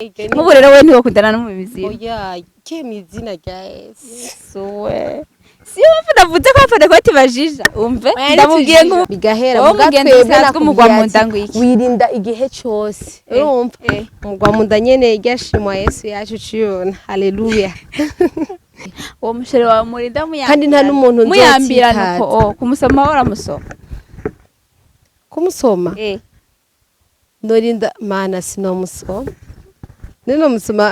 Nk'ubu rero we ntiwokundana n'umubizira? Oya, ke mw'izina rya Yesu. Yesu we, siyo mpamvu navuze ko abapantekoti bajija. Umve, ndamubwiye ngo bigahera. Wowe muga mugenzi twebwe usanzwe umugwa mu nda nakubwiye ngo ati, iki? Wirinda igihe cose, urumva? Umugwa mu nda nyene ryashimwa Yesu yacu, ciyona haleluya. Uwo mushere wawe murinda muyambirana. Kandi nta n'umuntu muyambirana uko. nzotsitaza. Oh, kumusoma uramusoma? Kumusoma? Norinda mana sinomusoma, ninomusoma.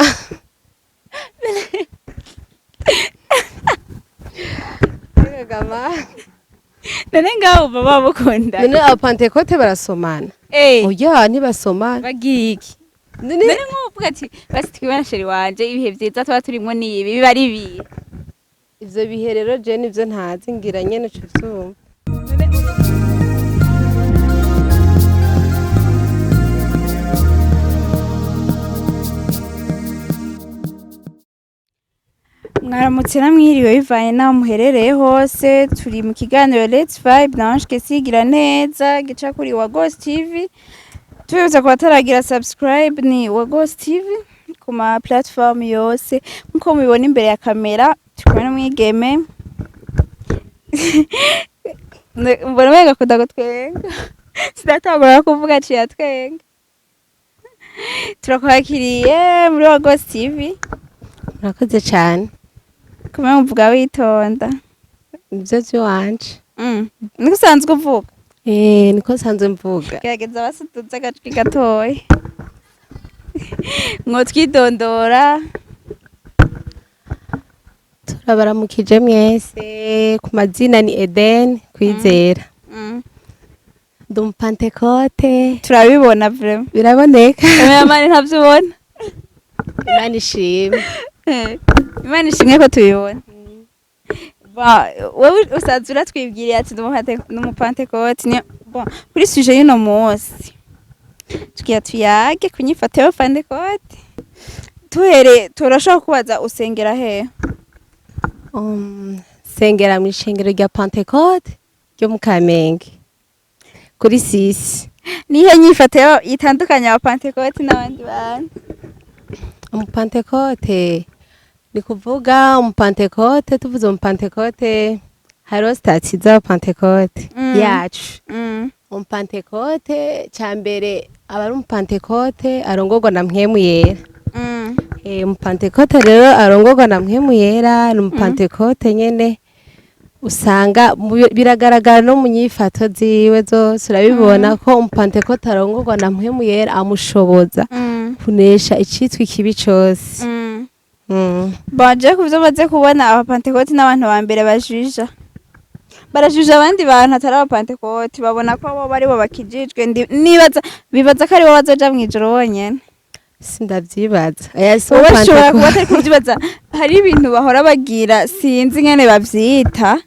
Kagama. None ngaho uba babukunda? None abapantekote barasomana? Oya, ntibasomana. Bagiye iki? None None nk'uvuga ati basi twibana chéri wanje, ibihe vyiza tuba turimwo ni ibi, biba ari ibihe? Ivyo bihe rero je nivyo ntazi, ngira nyene uca uvyumva. Mwaramutse namwiriwe bivanye n'aho muherereye hose. Turi mu kiganiro Let's Vibe na Ange Kesigira neza, gica kuri wa Ghost TV. Tubibutsa ku bataragira subscribe, ni wa Ghost TV ku ma platform yose. Nkuko mubibona imbere ya kamera turi kumwe n'umwigeme. Mbona umenga akunda gutwenga, sinatangura kuvuga aciye atwenga. Turakwakiriye muri wa Ghost TV. Murakoze cane. Kumwe muvuga witonda. Nivyo vy'iwanje. Niko usanzwe uvuga? Eh, niko nsanzwe mvuga. Gerageza basutuze agajwi gatoya. Mwotwidondora? Turabaramukije mwese. Ku mazina ni Eden Kwizera. Ndi umupantekote. Turabibona vraiment. Biraboneka. Kameramani ntavyo ubona? Imana ishimwe. Imana ishimwe ko tubibona. Ba, wewe usanzwe uratwibwiriye ati ndi umupantekote. Bon, kuri sujet y'uno munsi tugira tuyage ku nyifato y'abapantekote. Tuhere, turashobora kubaza usengera hehe? Sengera mw'ishengero rya Pentecote ryo mu Kamenge kuri sisi. Nihe nyifato itandukanya abapantekote n'abandi bantu? Umupantekote ni kuvuga umupantekote, tuvuze umupantekote hariho statut z'abapantekote yacu. Umupantekote ca mbere aba ari umupantekote arongorwa na Mpwemu Yera. Umupantekote rero arongorwa na Mpwemu Yera ni umupantekote nyene usanga biragaragara no mu nyifato ziwe zose, urabibona ko umupantekote arongorwa na Mpwemu Yera amushoboza kunesha icitwa ikibi cose. Bon, je kuvyo maze kubona, abapantekoti n'abantu ba mbere bajija, barajija abandi bantu atari abapantekoti. Babona ko bo bari bo bakijijwe. Nibaza bibaza ko aribo bazoja mw'ijoro bonyene. Sindavyibaza. Oya, si Wowe ushobora kuba umupantekote. atari kuvyibaza. Hari ibintu bahora bagira, sinzi ingene bavyita,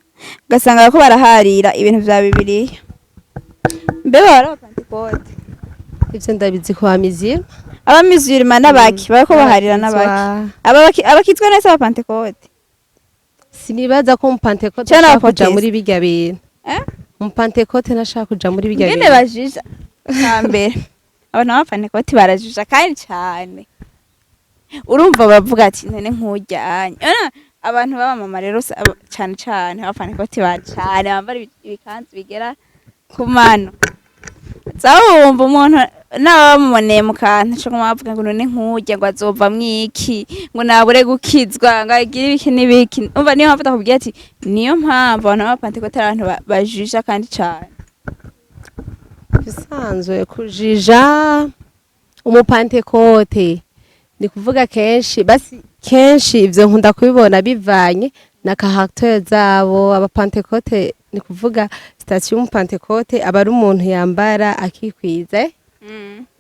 ugasanga bariko baraharira ibintu vya Bibiliya. Mbe baba ari abapantekoti? Ivyo ndabizi ku bamizirima. Abamizirima n'abaki bariko baharira n'abaki? Abakizwa nese abapantekoti? Sinibaza ko umupantekote Canke ashaka kuja n'abaprotesta. muri birya bintu. Eh? Umupantekote ntashaka kuja muri birya Ngene bintu. bajija hambere, abantu b'abapantekoti barajija kandi cane. Urumva bavuga ati none nk'ujyanye. Urabona, abantu b'abamama rero cane cane abapantekoti ba cane bambara ibikanzu bigera ku mano, zawumva umuntu nawe bamuboneye mu kantu co bavuga ngo none nk'urya ngo azovamwo iki, ngo nabure gukizwa, ngo agire ibiki n'ibiki. Umva, niyo mpamvu ndakubwiye ati niyo mpamvu abantu b'abapantekoti ari abantu bajija kandi cane. Bisanzwe kujija umupantekote ni kuvuga kenshi, basi kenshi ivyo nkunda kubibona bivanye na caractère zabo. Abapantekote ni kuvuga statut y'umupantekote aba ari umuntu yambara akikwiza,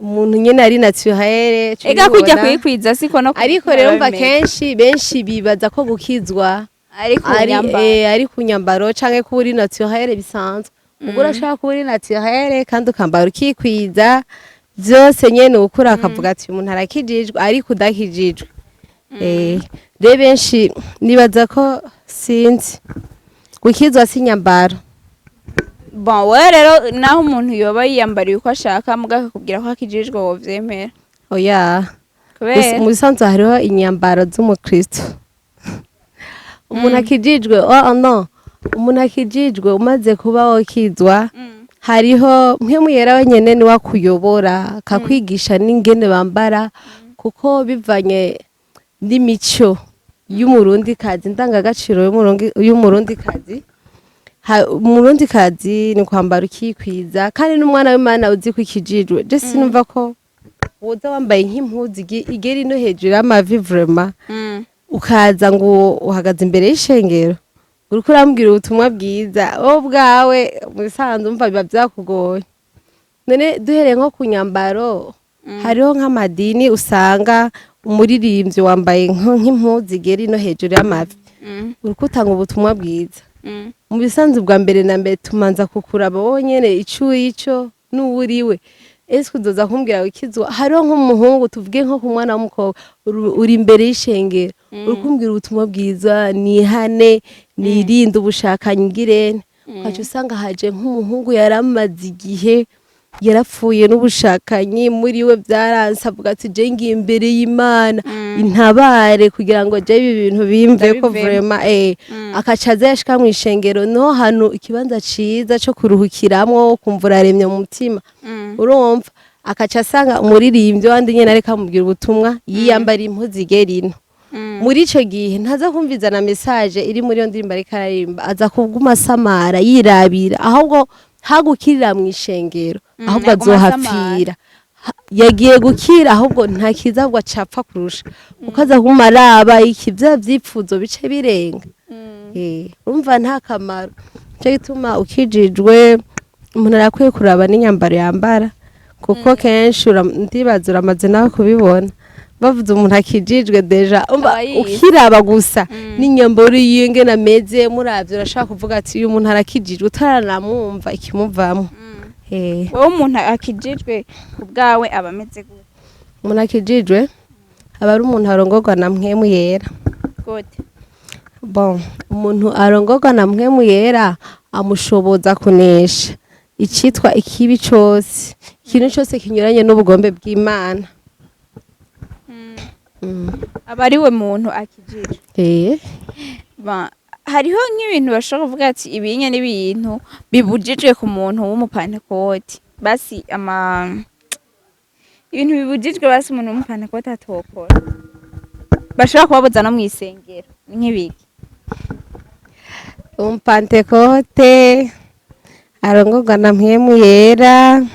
umuntu nyene ari naturel. Ega kujya Tubibona. kuyikwiza siko no Ariko rero mva bimeze. kenshi benshi bibaza ko gukizwa ariko ari nyambara ari ku nyambaro canke kuba uri naturel bisanzwe. Ubwo urashobora kuba uri naturel kandi ukambara ukikwiza vyose nyene, ukura akavuga ati uyu muntu arakijijwe ariko udakijijwe. Rero benshi nibaza ko, sinzi, gukizwa si inyambaro. Bon, wewe rero naho umuntu yoba yiyambariye uko ashaka muga akakubwira ko akijijwe, wovyemera? Oya. Kubera? Mu bisanzwe hariho inyambaro z'umukristo, umuntu akijijwe. Oh no, umuntu akijijwe, umaze kuba wakizwa, hariho Mpwemu Yera wenyene niwe akuyobora, akakwigisha n'ingene bambara, kuko bivanye n'imico y'Umurundikazi, indangagaciro y'Umurundikazi. Umurundikazi ni kwambara ukikwiza, kandi n'umwana w'Imana uzi ko ikijijwe, je sinumva ko woza wambaye nk'impuzu igera ino hejuru y'amavi, vraiment, ukaza ngo uhagaze imbere y'ishengero, uriko urambwira ubutumwa bwiza. Wowe ubwawe mu bisanzwe umva biba vyakugoye. None duhereye nko ku nyambaro, hariho nk'amadini usanga umuririmbyi wambaye nk'impuzu igera ino hejuru y'amavi, uriko utanga ubutumwa bwiza. Mu bisanzwe, bwa mbere na mbere tumanza kukuraba wowe nyene ico urico n'uwuriwe. Ese uzoza kumbwira wikizwa? Hariho nk'umuhungu, tuvuge nko ku mwana w'umukobwa, uri imbere y'ishengero, uri kumbwira ubutumwa bwiza, nihane, nirinde ubushakanyi, ngirente, ukaca usanga haje nk'umuhungu yaramaze igihe yarapfuye n'ubushakanyi, muri we byaranse, avuga ati: "Je ngiye imbere y'Imana intabare kugira ngo je ibi bintu bimve ko." Ndabivemo. Vraiment, akaca aza, yashika mu ishengero, niho hantu ikibanza ciza co kuruhukiramwo, kumva uraremye mu mutima. Urumva, akaca asanga umuririmbyi wandi nyene ariko amubwira ubutumwa yiyambara impuzu igera ino. Muri ico gihe ntaza kumviza na message iri muri iyo ndirimbo ariko araririmba, aza kuguma asamara yirabira, ahubwo hagukirira mu ishengero, ahubwo aguma azohapfira. Yagiye gukira, ahubwo ntakiza, ahubwo acapfa kurusha, kuko aza kuguma araba iki, vya vyipfuzo bice birenga. Urumva nta kamaro. Nico gituma ukijijwe umuntu arakwiye kuraba n'inyambaro yambara, kuko kenshi ndibaza uramaze nawe kubibona, bavuze umuntu akijijwe, déjà umva Aba yize. ukiraba gusa n'inyambaro yiwe ingene ameze, muravye urashaka kuvuga ati: "Uyu muntu arakijijwe", utaranamwumva ikimuvamwo. Wowe umuntu akijijwe ku bwawe aba ameze gute? Umuntu akijijwe aba ari umuntu arongorwa na Mpwemu Yera. Gute? Bon, umuntu arongorwa na Mpwemu Yera amushoboza kunesha icitwa ikibi cose, ikintu cose kinyuranye n'ubugombe bw'Imana. Aba ari we muntu akijijwe? Hariho nk'ibintu bashobora kuvuga ati ibinya n'ibintu bibujijwe ku muntu w'Umupantekoti, basi ama ibintu bibujijwe, basi umuntu w'Umupantekoti atokora, bashobora kubabuza no mw'isengero, ni nk'ibiki? Umupantekote arongorwa na Mpwemu Yera,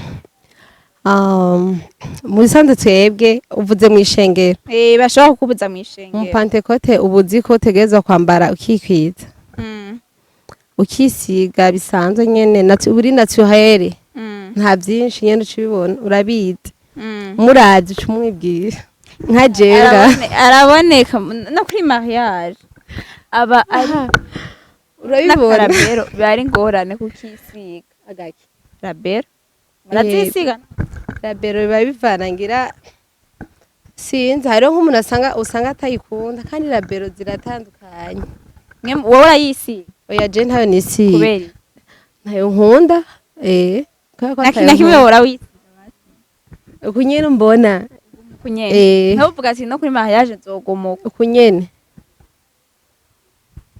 mu bisanzwe twebwe, uvuze mw'ishengero? Bashobora kukubuza mw'ishengero. Umupantekote uba uzi ko utegerezwa kwambara ukikwiza, ukisiga bisanzwe nyene, uri naturel, nta byinshi nyene, uca ubibona, urabizi. Murazi uca umwibwira nka jenga. Araboneka no kuri mariage aba ari Urabibona. N'akarabero biba ari ingorane kukisiga. Agaki? Rabero murazisiga? Rabero biba bivana, ngira sinzi, hariho nk'umuntu usanga atayikunda, kandi rabero ziratandukanye. Wowe urayisiga? Oya, je ntayo nisiga. Kubera iki? Ntayo nkunda, kubera ko Na atayo na kimwe nkunda. wora wisiga? Uku nyene mbona. Kunyene? Ntuvuga ati no kuri mariage nzogumuka? Uku nyene.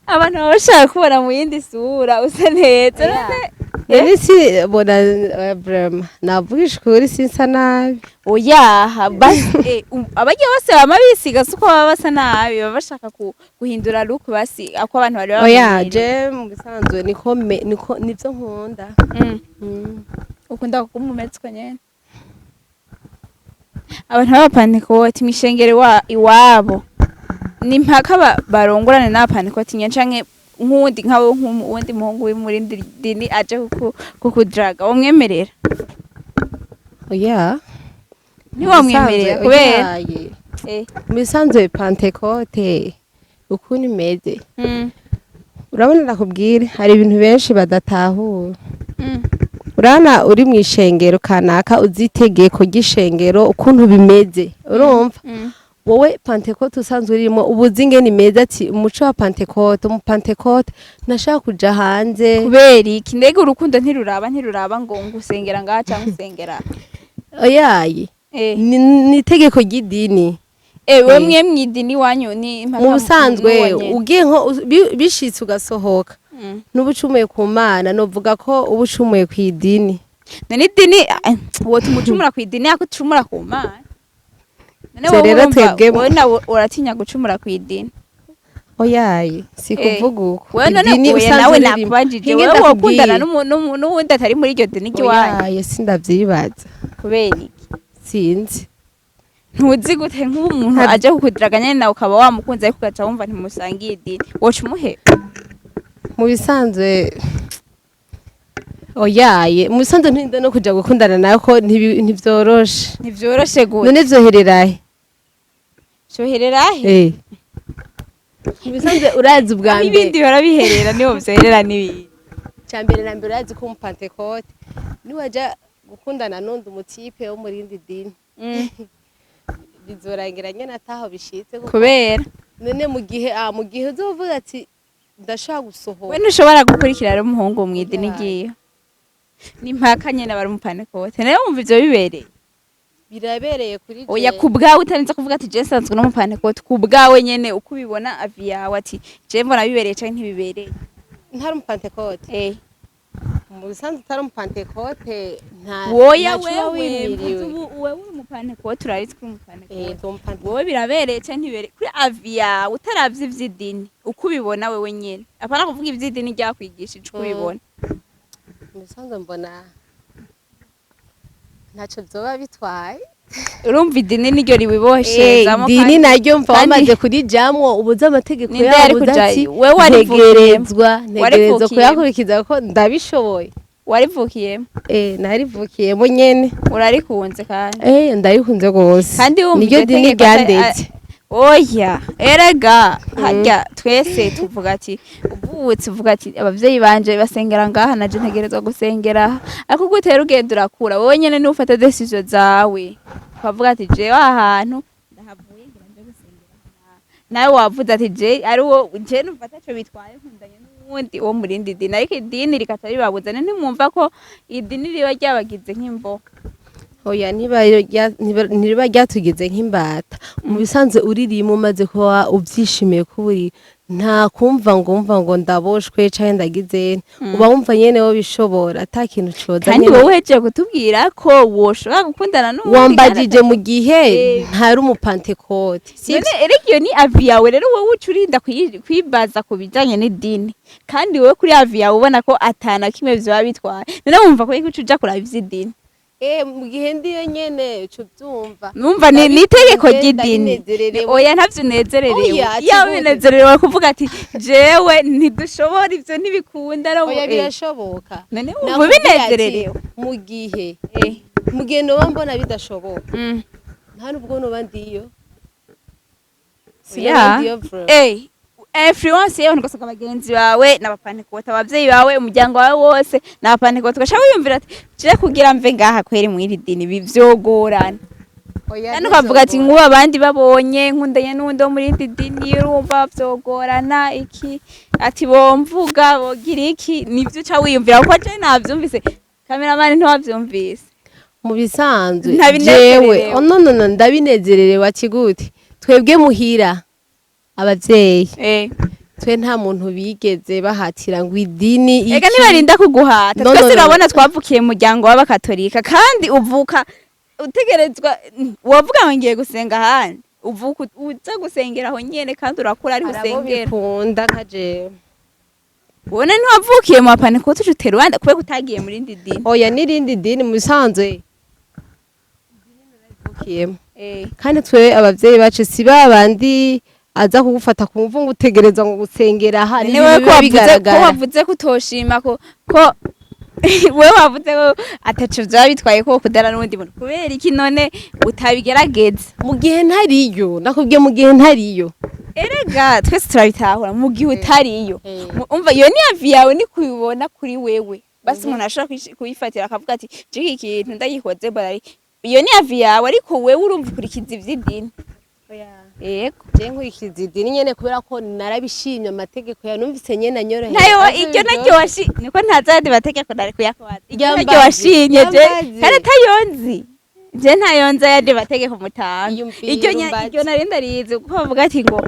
Abantu baba bashaka kubona mu yindi sura, usa neza. None None si bona, vraiment, navugisha ukuri, sinsa nabi. Oyaha, basi abagiye bose bama bisiga, si uko baba basa nabi, baba bashaka guhindura look, basi ako abantu bari Oya. bamenyereye. Je mu bisanzwe niko niko nivyo nkunda. Ukunda kuguma umeze uko nyene? Abantu b'Abapantekoti mw'ishengero iwabo ni mpaka barongorane n'Abapantekoti nyene, canke nk'uwundi nkawe, nk'uwundi muhungu uri muri rindi dini aje kukudraga, womwemerera? Oya. Ntiwamwemerera kubera? Oyaye. Mu bisanzwe Pantekote ukuntu imeze, urabona, ndakubwire, hari ibintu benshi badatahura. Urabona, uri mu ishengero kanaka, uzi itegeko ry'ishengero ukuntu bimeze, urumva, wowe Pantekote usanzwe urimo, uba uzi ingene imeze, ati umuco wa Pantekote, Umupantekote ntashaka kuja hanze. Kubera iki? Mbega urukundo ntiruraba ngo ngusengera ngaha cyangwa usengera? Oyaye. Ni itegeko ry'idini. We mwe mw'idini iwanyu ni impaka Mu busanzwe n'uwo nyene. ugiye nko bishitse ugasohoka, n'uba ucumuye ku Mana, novuga ko uba ucumuye ku idini. None idini wotuma ucumura ku idini yako ucumura ku Mana? None Ivyo wowe rero urumva twebwe wowe nawe uratinya gucumura ku idini? Oyaye, si kuvuga uko. Wewe none Idini oya, usanzwe nawe uririmo. nakubajije, Hinge wewe wokundana ndakubwire. n'uwundi atari muri iryo dini ry'iwanyu? Oyaye, sindavyibaza. Kubera iki? Sinzi. Ntuzi gute? Nk'ubu umuntu aje kukudiraga nyene, nawe ukaba wamukunze, ariko ugaca wumva ntimusangiye idini, woca umuheba? Mu bisanzwe oyaye, mu bisanzwe ntinda no kuja gukundana nawe ko ntivyoroshe. Ntivyoroshe gute? None vyohererahe? Vyoherera he? Eh. Mu bisanzwe urazi ubwa Aho mbere ibindi bihora biherera niho vyoherera n'ibindi. Cya mbere na mbere, urazi ko umupantekote niwaja gukundana n'undi umutipe wo mu rindi dini, bizorangira nyene ataho bishitse Kubera? None mu gihe uzovuga ati ndashaka gusohoka. We ntushobora gukurikira rero umuhungu mu idini Oya. ryiwe, ni impaka nyene bari umupantekote, nawe wumva ivyo bibereye? Birabereye kuri Oya, jewe. ku bwawe, utarinze kuvuga ati je nsanzwe n'umupantekote, ku bwawe nyene uko ubibona, avis yawe, ati je mbona bibereye canke ntibibereye. Ntari umupantekote? Eh. Mu bisanzwe utari umupantekote nta Woya, ntaco uba wewe wimiriwe. mvuze ubu wewe uri umupantekote, urabizi ko uri umupantekote. Eh, ndi umupantekote. Wowe birabereye canke ntibibereye kuri avis yawe, utaravye ivy'idini, uko ubibona wewe nyene, apana kuvuga ivy'idini ryakwigishije, uko ubibona? Mu bisanzwe mbona ntaco vyoba bitwaye. Urumva idini niryo ribiboheshezamo. Idini naryo mva kandi- wamaze kurijamwo ubuze amategeko Ninde yabo yari ubuze kujayo? ati Wewe warivukiyemo. ntegerezwa Warivukiyemo. kuyakurikiza ko ndabishoboye. Warivukiyemo. Eh, narivukiyemo nyene. Urarikunze kandi. Eh, ndarikunze gose. Kandi wumva niryo iryo dini tegeko ryandetse. Oya, erega harya twese tuvuga ati uvutse uvuga ati abavyeyi banje basengera ngaha, naje ntegerezwa gusengera aha. Ariko gutera ugenda urakura, wowe nyene niwe ufata décision zawe, ukavuga ati jewe aha hantu ndahavuye, ngira nje gusengera aha. Nawe wavuze ati je ari wo je numva ataco bitwaye nkundanye n'uwundi wo mu rindi dini, ariko idini rikaca ribabuza. Ntimwumva ko idini riba ryabagize nk'imboha? Oya, ntiriba ryatugize nk'imbata. Mu bisanzwe uririmo umaze kuba ubyishimiye ko uri, nta kumva ngo wumva ngo ndaboshwe canke ndagize, uba wumva nyene wo bishobora ata kintu coza. Kandi nyene. wowe uhejeje kutubwira ko woshobora gukundana n'uwundi. Wambajije mu gihe Eh. ntari umupantekote, sivyo? None erega iyo ni avis yawe rero, wowe uca urinda kwibaza ku bijanye n'idini, kandi wowe kuri avis yawe ubona ko atana kimwe vyoba bitwaye. None wumva ko uca uja kuraba ivy'idini? Eh, mu gihe ndiyo nyene uca ubyumva. Numva ni itegeko Ndabikunze, ry'idini. ndabinezererewe. Oya, ntavyo unezererewe. Oya, ati Iyo gute? unezererewe kuvuga ati jewe ntidushobora ivyo, ntibikunda no Oya, birashoboka. None wumva Nakubwiye ati, ubinezererewe? Mu gihe mu gihe noba mbona bidashoboka, nta nubwo noba ndiyo. Sinoba ndiyo bro. Influence yewe, ugasanga bagenzi bawe n'abapantekota, abavyeyi bawe, umuryango wawe wose n'abapantekota, ugaca wiyumvira ati je kugira mve ngaha kweri mw'iri dini bivyogorana. Oya, Kandi ukavuga ati ntivyogora. nk'ubu abandi babonye nkundanye n'uwundi wo muri iri dini, urumva vyogorana iki, ati bomvuga bogira iki. Nivyo uca wiyumvira, kuko je navyumvise, cameraman ntiwavyumvise? Mu bisanzwe Ntabinezererewe. jewe, oh, no no no, ndabinezererewe. Ati gute? Twebwe muhira abavyeyi, twe nta muntu bigeze bahatira ngo idini Ega iki. ntibarinda kuguhata. No, Twese no, no. urabona twavukiye mu muryango w'abakatolika, kandi uvuka utegerezwa, wavuga ngo ngiye gusenga ahandi, uvuka uza gusengera aho nyene, kandi urakura ari Hari abo usengera. bikunda nka jewe. Ubona ntiwavukiye mu bapantekote, uca utera uwanda kubera utagiye muri rindi dini. Oya, n'irindi dini mu bisanzwe idini narivukiyemo. Kandi twe abavyeyi bacu si babandi aza kugufata ku mvu ngo utegereza ngo gusengera aha. None Ni wewe ibintu ko biba wavuze ko bigaragara. Wavuze ko utoshima ko wewe wavuze ko ataco vyaba bitwaye ko kudara n'uwundi muntu, kubera iki none utabigerageza? Mu gihe ntariyo, nakubwiye, mu gihe ntariyo. Erega twese turabitahura, mu gihe utariyo. Umva, iyo ni avis yawe, ni kubibona kuri wewe basi. Umuntu ashobora kuyifatira akavuga ati je iki kintu ndagikoze mbona iyo ni avis yawe, ariko wewe urumva ukurikiza ivy'idini, yego. Je nkurikiza idini nyene kubera ko narabishimye, amategeko ya numvise nyene anyoroheye. Nayo Azi iryo biryoshye. naryo washi niko ntazandi mategeko nari kuyakubaza, iryo naryo Yambazi, washimye je yambazi. kandi atayonzi Je ntayo nza yandi mategeko mutanga. Iyumvire Iryo umbaze. Iryo nari ndarizi, kuko bavuga ati ngo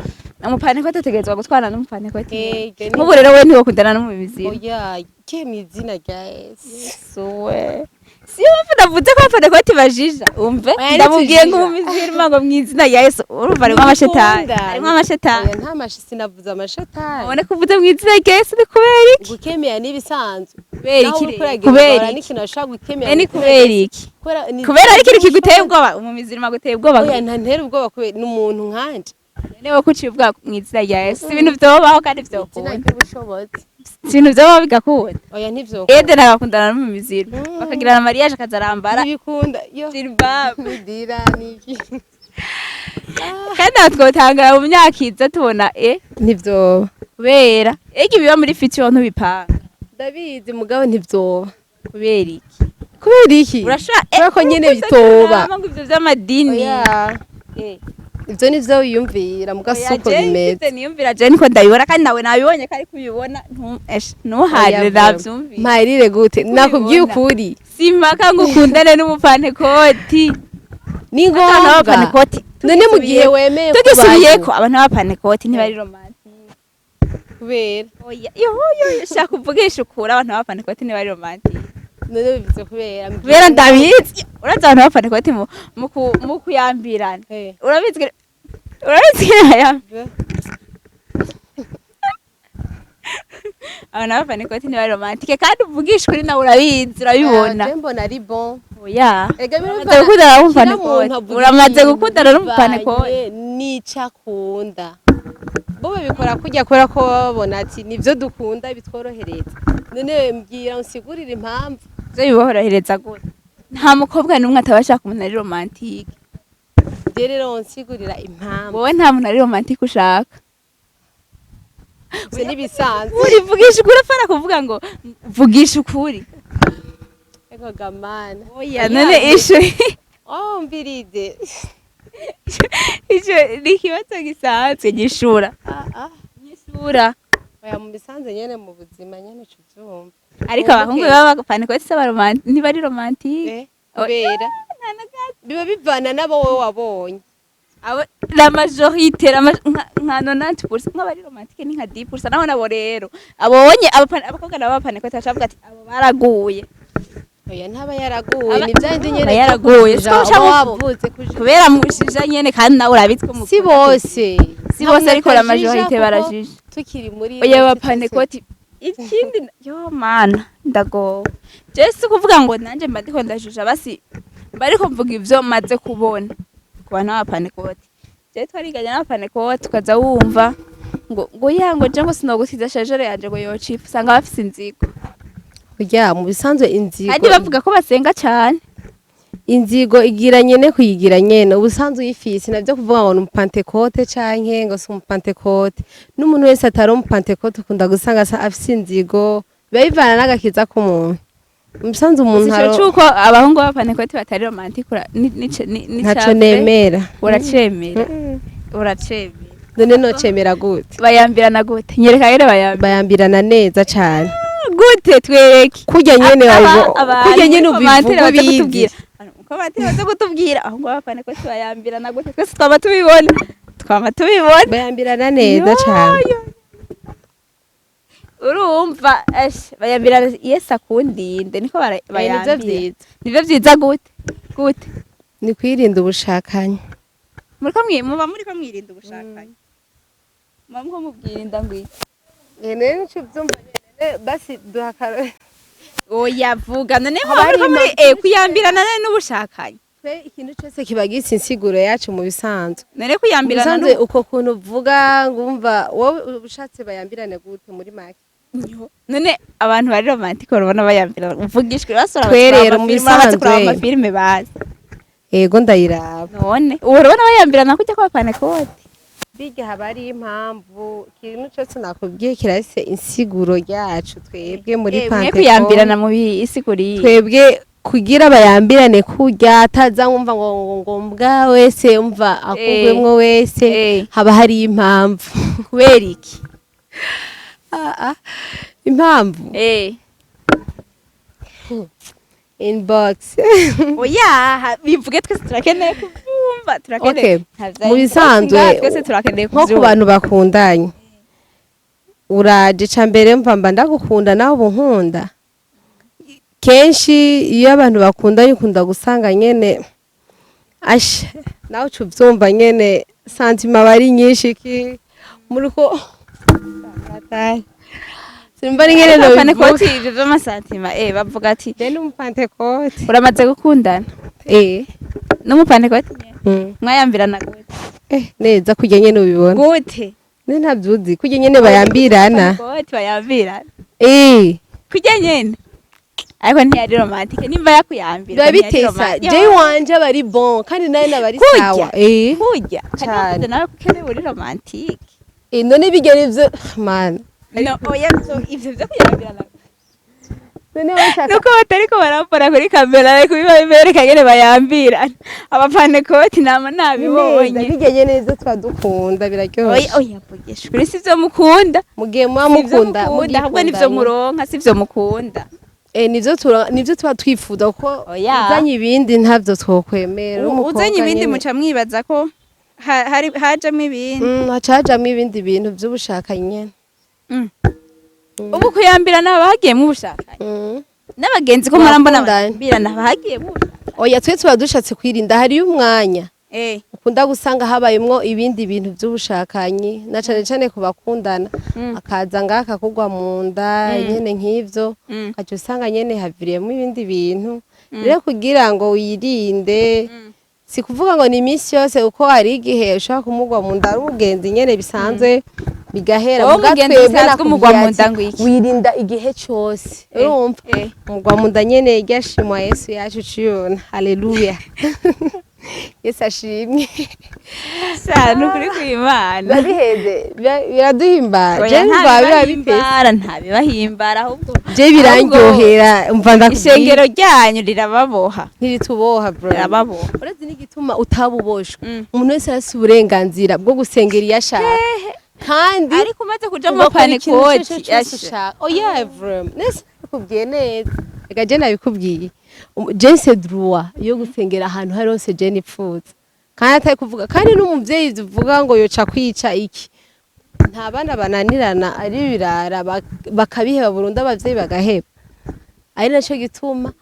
umupanekoti ategerezwa gutwana n'umupanekoti. Eh, iryo ni- Nk'ubu rero we ntiwokundana n'umubizira? Oya, ke mw'izina rya Yesu. Yesu we, siyo mpamvu navuze ko abapanekoti bajija. Umve, Oya, ndamubwiye ngo ntitujija. umubizira ngo mw'izina rya Yesu, urumva harimo amashetani. Ntibikunda. Harimo amashetani. Oya, nta mashi, sinavuze amashetani. Ubone ko uvuze mw'izina rya Yesu ni kubera iki? Gukemera n'ibisanzwe. Kubera Naho iki uriko rero? uragenda Kubera ugahura iki? n'ikintu bashobora gukemera Eh, ni mw'izina rya kubera Yesu. iki? Kubera Kubera ari ikintu kiguteye ubwoba, umumizirima guteye ubwoba? Oya, ntantera ubwoba kubera ni umuntu nkanje. Niba kuciye ubwoba mw'izina rya Yesu, si ibintu vyobaho kandi Izina vyokunda. ry'ubushobozi. Si ibintu vyobaho bigakunda. Oya, ntivyokunda. Eden agakundana n'umumizirima, bakagirana mariage, akazarambara Ntibikunda yo. jilbab. Nidira niki? Kandi natwe twotangara mu myaka iza tubona Ntivyoba. Kubera ega ibiba muri future ntubipanga. Ndabizi, mugabo ntivyoba. Kubera iki? Kubera iki? Urashobora Kubera ko nyene urukundo bitoba. turama ngo ivyo vy'amadini. Oya, ivyo nivyo wiyumvira, muga Oya, suko je bimeze. ivyo niyumvira je niko ndabibona, kandi nawe nabibonye ko ariko ubibona. Ntuharire. Oya, Navyumvise. Mparire gute? Nakubwiye Ubibona. ukuri. Simpaka ngo ukundane n'umupantekoti. Ni Abantu ngombwa. b'abapantekoti, None mu gihe wemeye tugisubiyeko, abantu b'abapantekoti ntibari romantique. Kubera? Oya, yo yo yo, shaka uvugisha ukuri, abantu b'abapantekoti ntibari romantique. None bivuze kubera? Kubera ndabizi. Urazi abantu b'abapantekoti mu kuyambirana, urabizi ko bayambirana. Abantu b'abapantekoti ntibari romantique, kandi uvugisha ukuri nawe urabizi, urabibona. Je mbona ari bon. Oya. Ega Uramaze gukundana n'umupantekoti? Uramaze gukundana n'umupantekoti? N'ico akunda, bo babikora kurya kubera ko baba babona ati nivyo dukunda, bitworohereza. None mbwira, unsigurire impamvu. Ivyo biborohereza gute? Nta mukobwa n'umwe ataba ashaka umuntu ari romantique. Je rero unsigurira impamvu. Wowe nta muntu ari romantique ushaka? Ivyo n'ibisanzwe. Uri vugisha ukuri, apfana kuvuga ngo vugisha ukuri. Ego gamana. Oya, none ishu Oh, mbiride. Ico ni ikibazo gisanzwe, nyishura. Ah ah. Nyishura. Oya, mu bisanzwe nyene, mu buzima nyene uca uvyumva. Ariko abahungu baba bapanekoti ntibari romantique. Kubera Nta na gato. Biba bivana n'abo wowe wabonye. Abo la majorité, nka 90%, nk'abari romantique ni nka 10%. Naho nabo rero abonye abakobwa nabo bapanekoti bacavuga ati abo baraguye. Oya, ntaba yaraguye. Ni vyandi nyene Aba vyo yaraguye. kujuja, Siko uba uca wavuze kujuja. Kubera mushija nyene, kandi nawe urabizi ko Si mukunda. bose. Si bose, ariko la Nta muntu majorité atajija kuko barajija. tukiri muri Oya, abapanekoti ikindi, yo mana, ndagowe. Je si kuvuga ngo nanje mba ndiko ndajija, basi mba ariko mvuga ivyo maze kubona ku bantu b'abapanekoti. Je twariganye n'abapanekoti, ukaza wumva ngo ya ngo je ngo sinogutiza shajere yanje ngo yocifa, usanga bafise inzigo. Oya, mu bisanzwe inzigo Kandi bavuga ko basenga cane. Inzigo igira nyene kuyigira nyene, ubusanzwe uyifise navyo kuvuga ngo ni umupantekote canke ngo si umupantekote. N'umuntu wese atari umupantekote ukunda gusanga afise inzigo. Biba bivana n'agakiza k'umuntu. Mu bisanzwe umuntu Ico c'uko abahungu b'abapanekoti batari romantique ni ntaco ca vrai? Nemera. Uracemera? Uracemera? None nocemera gute? Bayambirana gute? Nyereka rero bayambirana. Bayambirana neza cane. Gute? Twereke. Kurya nyene kurya nyene Commentaire ubivuga baza ubizi. kutubwira. Commentaire baza kutubwira aho ngo abapanekoti bayambirana gute. Twese twaba tubibona, twaba tubibona. Bayambirana neza cane. Yo, yo. Urumva bayambirana Yesu akundinde niko Nivyo bayambira. vyiza. Nivyo vyiza gute? Gute? Ni kwirinda ubushakanyi. Muriko muba muriko mwirinda ubushakanyi, muba muriko mubwirinda ngo iki? Nene nico uvyumva nyene, basi duha akarore. Oya, vuga none. Haba Muba hari muriko muri impamvu kuyambirana none n'ubushakanyi? Twe ikintu cyose kiba gifise insiguro yacu mu bisanzwe. None Mu kuyambirana bisanzwe uko kuntu uvuga ngo umva wowe ubushatse bayambirane gute muri make? None abantu bari romantique urabona bayambirana? Uvugishwe basora. Twe rero mu Bamaze kuraba bisanzwe. amafilime bazi. Ego, ndayiraba. None ubu urabona bayambirana kujya kwa panekoti? Bijya haba hari impamvu. Ikintu cyose nakubwiye kirafise insiguro yacu twebwe muri Mwe Pentecote. kuyambirana mu bisiguriye. Twebwe kugira bayambirane kurya ataza nkumva ngo mbwa wese umva akugwemwo wese, haba hari impamvu. Kubera iki? Ah, ah. Impamvu. Inbox. Oya, bivuge, twese turakeneye kubyumva, turakeneye. Okay. Nta vya Mu inbox bisanzwe, ngaha, twese turakeneye nko ku kuvyumva. bantu bakundanye, uraje ca mbere mva ndagukunda, nawe ubu nkunda. Kenshi iyo abantu bakundanye ukunda gusanga nyene asha nawe uca uvyumva nyene, sentiments aba ari nyinshi ki muriko simba ari nyene Ariko nobivuga. Pantekoti, ivyo vy'ama sentiments, bavuga ati Je ni umupantekote. Uramaze gukundana Eh. n'umupantekoti nyene? Mm. Mwayambirana gute? Eh, neza kurya nyene ubibona. Gute? Ne, ntavyuzi kurya nyene bayambirana. Pantekoti bayambirana? Eh. Kurya nyene, ariko ntiyari romantique nimba yakuyambira. Biba bitesa jewe wanje aba ari bon kandi nawe naba ari Kurya. sawa, eh. Kurya kandi Cane. wavuze nawe ko ukeneye uri romantique. Eh, none bigera ivyo man. No, oya, ivyo vyo kuyambirana. None washaka Nuko batariko barambona kuri kamera, ariko biba bibereka ngene bayambirana abapantekoti, nama nabibonye. Bijyanye neza tuba dukunda. Oya. Biraryoshe. Oya, vugisha kuri, sivyo mukunda. Mu gihe muba Sivyo mukunda. mukunda, ahubwo nivyo muronka, sivyo mukunda. Eh, nivyo tura nivyo tuba twifuza kuko Oya. uzanye ibindi ntavyo twokwemera. Umukobwa Uzanye ibindi nyene. muca mwibaza ko hari hajamwo ibindi. Haca hajamwo ibindi bintu vy'ubushakanyi nyene. Ubu kuyambirana haba hagiyemwo ubushakanye? N'abagenzi ko murambona Bakundanye. bayambirana, haba hagiyemwo ubushakanye? Oya, twe tuba dushatse kwirinda. Hariyo umwanya ukunda gusanga habayemwo ibindi bintu vy'ubushakanyi, na cane cane ku bakundana, akaza ngaha akakugwa mu nda nyene nk'ivyo, ukaca usanga nyene haviriyemwo ibindi bintu. Rero kugira ngo wirinde, si kuvuga ngo ni iminsi yose, kuko hari igihe ushobora kumugwa mu nda ari umugenzi nyene bisanzwe bigahera. Wowe Muga umugenzi twebwe bisanzwe umugwa mu nakubwiye nda ati, ngo iki? Wirinda igihe cose, urumva, umugwa mu nda nyene ryashimwa Yesu yacu ciyona, haleluya, Yesu ashimwe. Sha, nukuri kw'Imana. Biba biheze, biraduhimbara. Oya, Je nta numva biba bitese. bibahimbara, nta bibahimbara, ahubwo Je birandyohera, umva ndakubwiye. Ishengero ryanyu rirababoha. Ntirituboha bro. Rirababoha. Urazi n'igituma utabuboshwe? Umuntu wese arafise uburenganzira bwo gusengera iyo ashaka kandi Ariko umaze kuja mu ugakora ikintu panekoti icyo cyose ushaka. Oya, vraiment, nese nakubwiye neza. Reka je nabikubwiye. Je c'est droit yo gusengera ahantu hari hose je nipfuza, kandi atari kuvuga, kandi n'umuvyeyi uvuga ngo yoca kwica iki, nta bana bananirana ari birara bakabiheba burundu, abavyeyi bagaheba. Ari naco gituma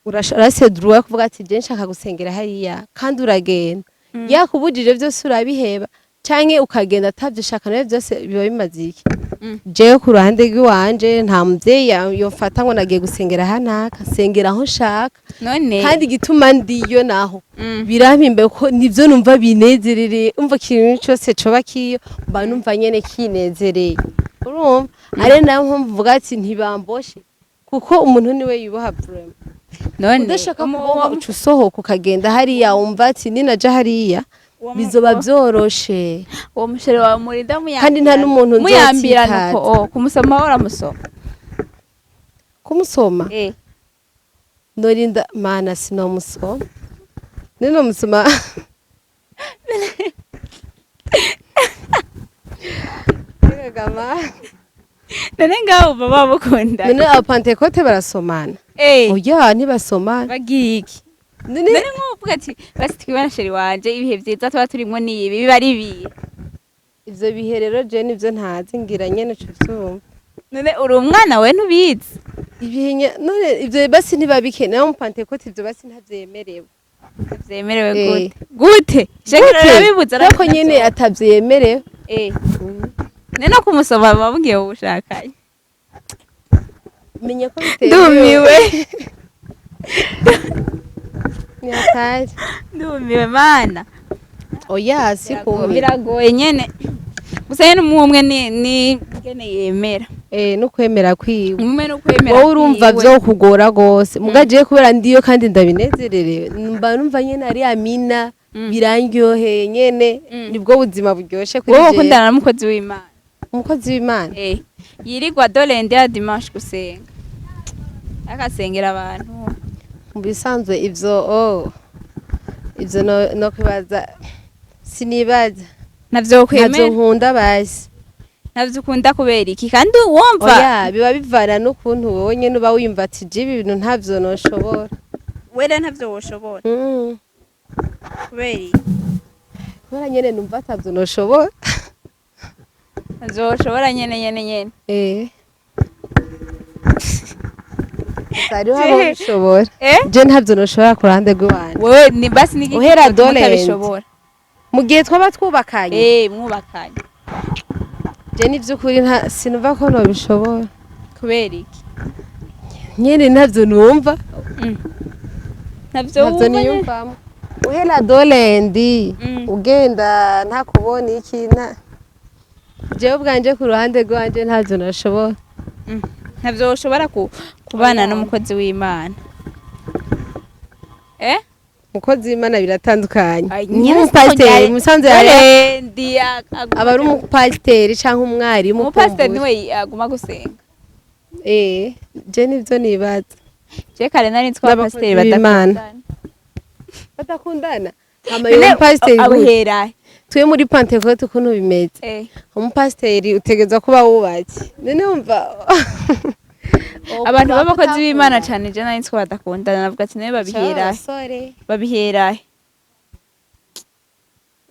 urase droit yo kuvuga ati je nshaka gusengera hariya, kandi uragenda. Yakubujije byose urabiheba, canke ukagenda atavyo ushaka, nawe byose biba bimaze iki? Jewe ku ruhande rw'iwanje nta muvyeyi yomfata ngo nagiye gusengera hanaka, nsengera aho nshaka. None Kandi igituma ndiyo naho birampimbaye ko nivyo numva binezerereye. Umva, ikintu cyose coba kiyo mba numva nyene kinezereye, urumva? Ari nayo mpamvu mvuga ati ntibamboshe, kuko umuntu niwe yubaha vraiment. None Udashaka kubohwa uca usohoka ukagenda hariya, wumva ati ninaja hariya bizoba vyoroshe. Uwo mu chéri wawe murinda muyambirana. Kandi nta n'umuntu Muyambirana uko? nzotsitaza. Oh, kumusoma uramusoma? Kumusoma? Eh. Norinda mana sinomusoma, ninomusoma. Kagama. None ngaho baba bamukunda? None abapantekote barasomana? Eh. Oya, ntibasomana. Bagiye iki? None None nk'uvuga ati basi twibana chéri wanje, ibihe vyiza tuba turimwo ni ibi, biba ari ibihe? Ivyo bihe rero je nivyo ntazi, ngira nyene uca uvyumva. None uri umwana, we ntubizi? Ibihe none ivyo basi ntibabikeneye mu pantekote, ivyo basi ntavyemerewe. Vyemerewe? Eh. Gute gute? Shengero rirabibuza? Ariko nyene atavyemerewe. Eh, none no kumusoma baba mugiye ubushakanye? Menya ko bitemewe. Ndumiwe. Ni hatari. Ndumiwe mana. Oya, si kumira. Biragoye nyene, gusa nyene umwe umwe ni ngene yemera. Eh, no kwemera kwiwe. Umwe no kwemera Wowe urumva kwiwe. vyo kugora gose, muga jewe kubera ndiyo kandi ndabinezererewe, mba numva nyene ari amina. Birandyoheye nyene. Nibwo buzima buryoshe kuri Wowe jewe. ukundana n'umukozi w'Imana? Umukozi w'Imana? Eh, yirirwa du lundi à dimanche gusenga, akasengera abantu. Mu bisanzwe ivyo, oh, ivyo no kwibaza, sinibaza. Navyo Ntavyo kwemera? nkunda basi. Ntavyo ukunda kubera iki? Kandi wumva Oya, biba bivana n'ukuntu wowe nyene uba wiyumva ati je ibi bintu ntavyo noshobora. Wera ntavyo woshobora? Mm. Kubera iki? Kubera nyene numva atavyo noshobora. Ntavyo woshobora nyene nyene nyene? Eh, hariho abo bishobora. Eh. Je ntavyo noshobora ku ruhande rw'iwanje. Wewe ni basi ni Uhera dolent. utabishobora? Mu gihe twaba twubakanye? Eh, mwubakanye. Je ni vy'ukuri nta sinumva ko nobishobora. Kubera iki? Nyene ntavyo numva. Ntavyo Ntavyo wumva nyene? niyumvamo. Uhera dolendi ugenda ntakubona iki nta jewe ubwanje ku ruhande rwanje ntavyo nashobora. Ntavyo woshobora kubana n'umukozi w'Imana, eh? Umukozi w'Imana biratandukanye. Ay, nyene. Nk'umupasiteri musanze Dolendi aba ari umupasiteri canke umwarimu. Umupasiteri Kumbura. niwe aguma gusenga. Eh, je nivyo nibaza. Je kare nari nzi ko N'abakozi abapasiteri b'Imana. badakundana. Badakundana hama uyo mupasiteri gute? Abuhera? Twe muri Pentecote ukuntu bimeze, umupasiteri utegerezwa kuba wubatse. None wumva Abantu b'abakozi b'Imana cane je nari nzi ko badakundana, navuga ati nawe babihera abasore babihera?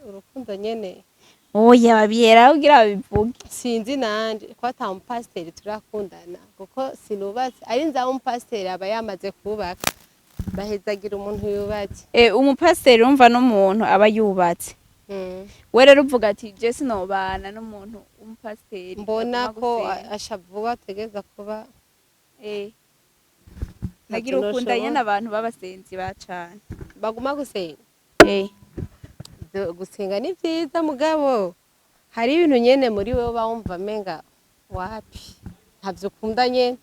Urukundo nyene. Oya, babihera kugira babivuge. Sinzi nanje ko ata mupasiteri turakundana kuko sinubatse. Ari nza umupasiteri aba yamaze kubaka, bahezagira umuntu yubatse. Eh, umupasiteri wumva n'umuntu aba yubatse. We rero uvuga ati je sinobana n'umuntu w'umupasiteri Mbona aguma ko gusenga. Asha vuba ategereza kuba Nagira Ntavyo ukunda noshobora. nyene abantu b'abasenzi ba cane. Baguma gusenga. Gusenga ni vyiza, mugabo hari ibintu nyene muri wewe uba wumva menga wapi, ntavyo ukunda nyene,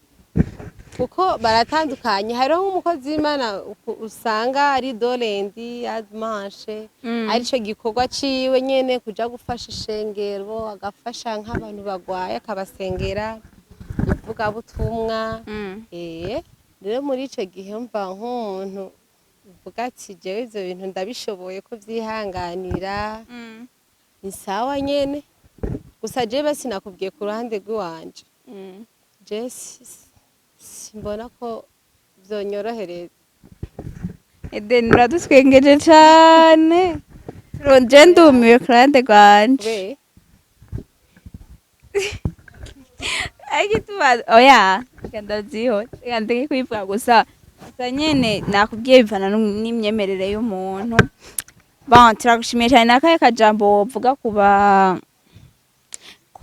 kuko baratandukanye. Hariho nk'umukozi w'Imana usanga ari dolendi adimanche, arico gikorwa ciwe nyene kuja gufasha ishengero, agafasha nk'abantu bagwaye, akabasengera, ivugabutumwa. Rero muri ico gihe mva nk'umuntu uvuga ati jewe ivyo bintu ndabishoboye kuvyihanganira, ni sawa nyene. Gusa jewe sinakubwiye ku ruhande rw'iwanje, je simbona ko vyonyorohereza. Eden, uradutwengeje cane. Je ndumiwe ku ruhande rwanje. Kubera? Ariko tuba oya, reka ndavyihoze, reka ndeke kubivuga. Gusa nyene nakubwiye bivana n'imyemerere y'umuntu. Bon, turagushimiye cyane. Nakahe kajambo wovuga ku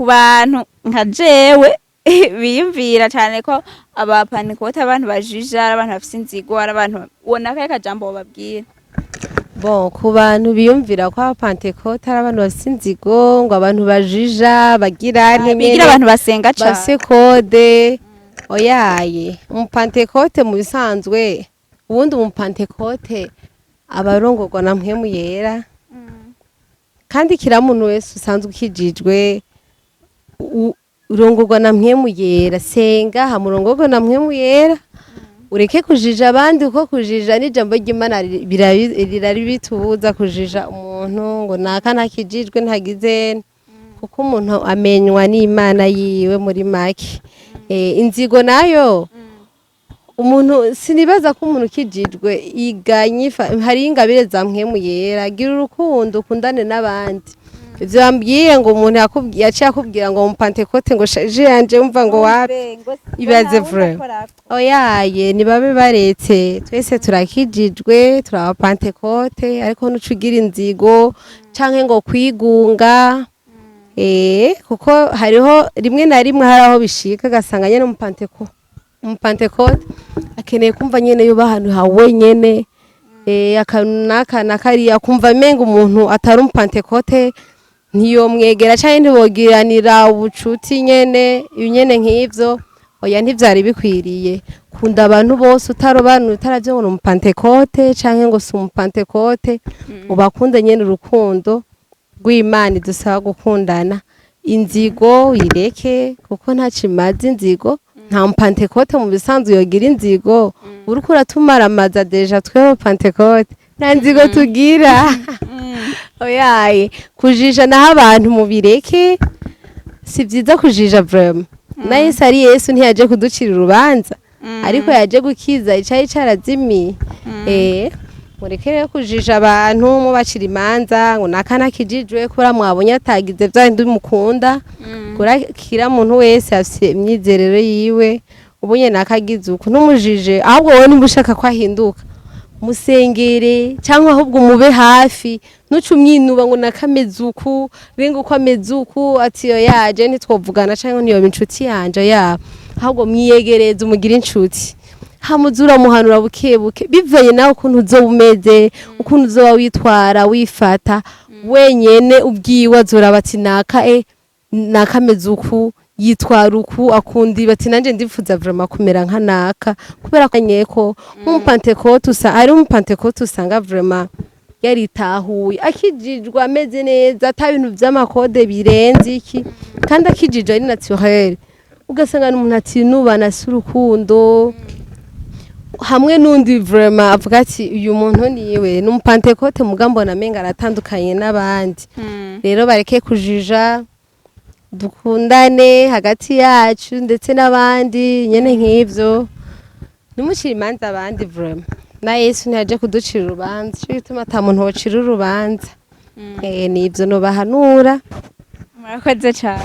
bantu nka jewe biyumvira cyane ko abapantekote abantu bajija, ari abantu bafise inzigo, ari abantu uwo? Nakahe kajambo wobabwira? Bon, ku bantu biyumvira ko abapantekote ari abantu bafise inzigo, ngo abantu bajija, bagira nte Bigira abantu basenga cane. Bafise kode, oyaye. Umupantekote mu bisanzwe, ubundi umupantekote aba arongorwa na Mpwemu Yera, kandi kira muntu wese usanzwe ukijijwe urongorwa na Mpwemu Yera. Senga hama urongorwe na Mpwemu Yera, ureke kujija abandi, kuko kujija n'ijambo ry'Imana rirabitubuza kujija umuntu ngo naka ntakijijwe, ntagize, kuko umuntu amenywa n'Imana yiwe muri make. Inzigo nayo, umuntu sinibaza ko umuntu ukijijwe iganye hari ingabire za Mpwemu Yera. Gira urukundo, ukundane n'abandi. Ivyo bambwiye ngo umuntu yaciye akubwira ngo mu Pantekote ngo shaje yanje, umva ngo wapi. Ibaze vraiment. Oyaye, nibabe baretse. Twese turakijijwe, turaba Pantekote, ariko ntuca ugira inzigo canke ngo kwigunga. Kuko hariho rimwe na rimwe hari aho bishika agasanga nyene umupantekote akeneye kumva nyene yuba ahantu ha wenyene, akantu n'aka na kariya, akumva menga umuntu atari umupantekote ntiyomwegera canke ntibogiranira ubucuti nyene, ibinyene nk'ivyo. Oya, ntivyari bikwiriye. Kunda abantu bose utarobanura, utaravye ngo ni umupantekote canke ngo si umupantekote. Ubakunde nyene urukundo rw'Imana idusaba gukundana. Inzigo uyireke kuko ntaco imaze inzigo. Nta mupantekote mu bisanzwe yogira inzigo. Uriko uratumaramaza déjà. Twebwe pantekote nta nzigo tugira, oyaye. Kujija naho abantu mubireke. Si vyiza kujija vraiment. Na Yesu ari Yesu, ntiyaje kuducira urubanza, ariko yaje gukiza icari carazimiye. Mureke rero kujija abantu, mubacira imanza ngo naka nakijijwe kubera mwabonye atagize vya bindi mukunda. Kurakira muntu wese afise imyizerere yiwe. Ubunye nakagize uku, ntumujije, ahubwo wowe nimba ushaka ko ahinduka, musengere cyangwa ahubwo umube hafi. Ntuce umwinuba ngo nakameze uku, renga uko ameze uku, ati yo yaje ntitwovugana cyangwa ntiyoba inshuti yanje yaba. Ahubwo mwiyegereze, umugire inshuti, hamuze uramuhanura buke buke, bivanye nawe ukuntu uzoba umeze, ukuntu uzoba witwara, wifata. Wenyene ubwiwe azoraba ati naka nakameze uku, yitwara uku, akunda, bati nanje ndifuza vraiment kumera nka naka. Kubera ko nyeko nk'umupantekote usa ari umupantekote, usanga vraiment yaritahuye, akijijwe ameze neza, ata bintu vy'amakode birenze iki, kandi akijijwe ari naturel, ugasanga n'umuntu atinubana, si urukundo hamwe n'undi vraiment avuga ati uyu muntu niwe ni umupantekote, muga mbona amenga aratandukanye n'abandi. Rero bareke kujija, dukundane hagati yacu ndetse n'abandi nyene nk'ivyo. Ntimucire imanza abandi vraiment. Na Yesu ntiyaje kuducira urubanza, ico gituma ata muntu wocira urubanza. Nivyo nobahanura. Murakoze cyane,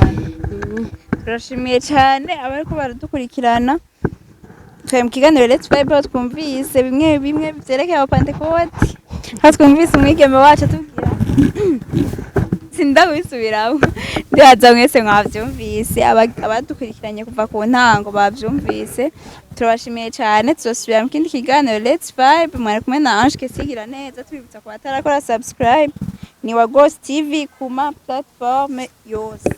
turashimiye cyane abariko baradukurikirana. Twari mu kiganiro Let's Vibe, aho twumvise bimwe bimwe vyerekeye abapantekoti, aho twumvise umwigeme wacu atubwira, sindabisubiramo, ndibaza mwese mwavyumvise. Abadukurikiranye kuva ku ntango bavyumvise. Turabashimiye cyane, tuzosubira mu kindi kiganiro Let's Vibe. Mwari kumwe na Ange Kesigira neza. Tubibutsa ku batarakora subscribe, ni wa Ghost TV kuma platform yose.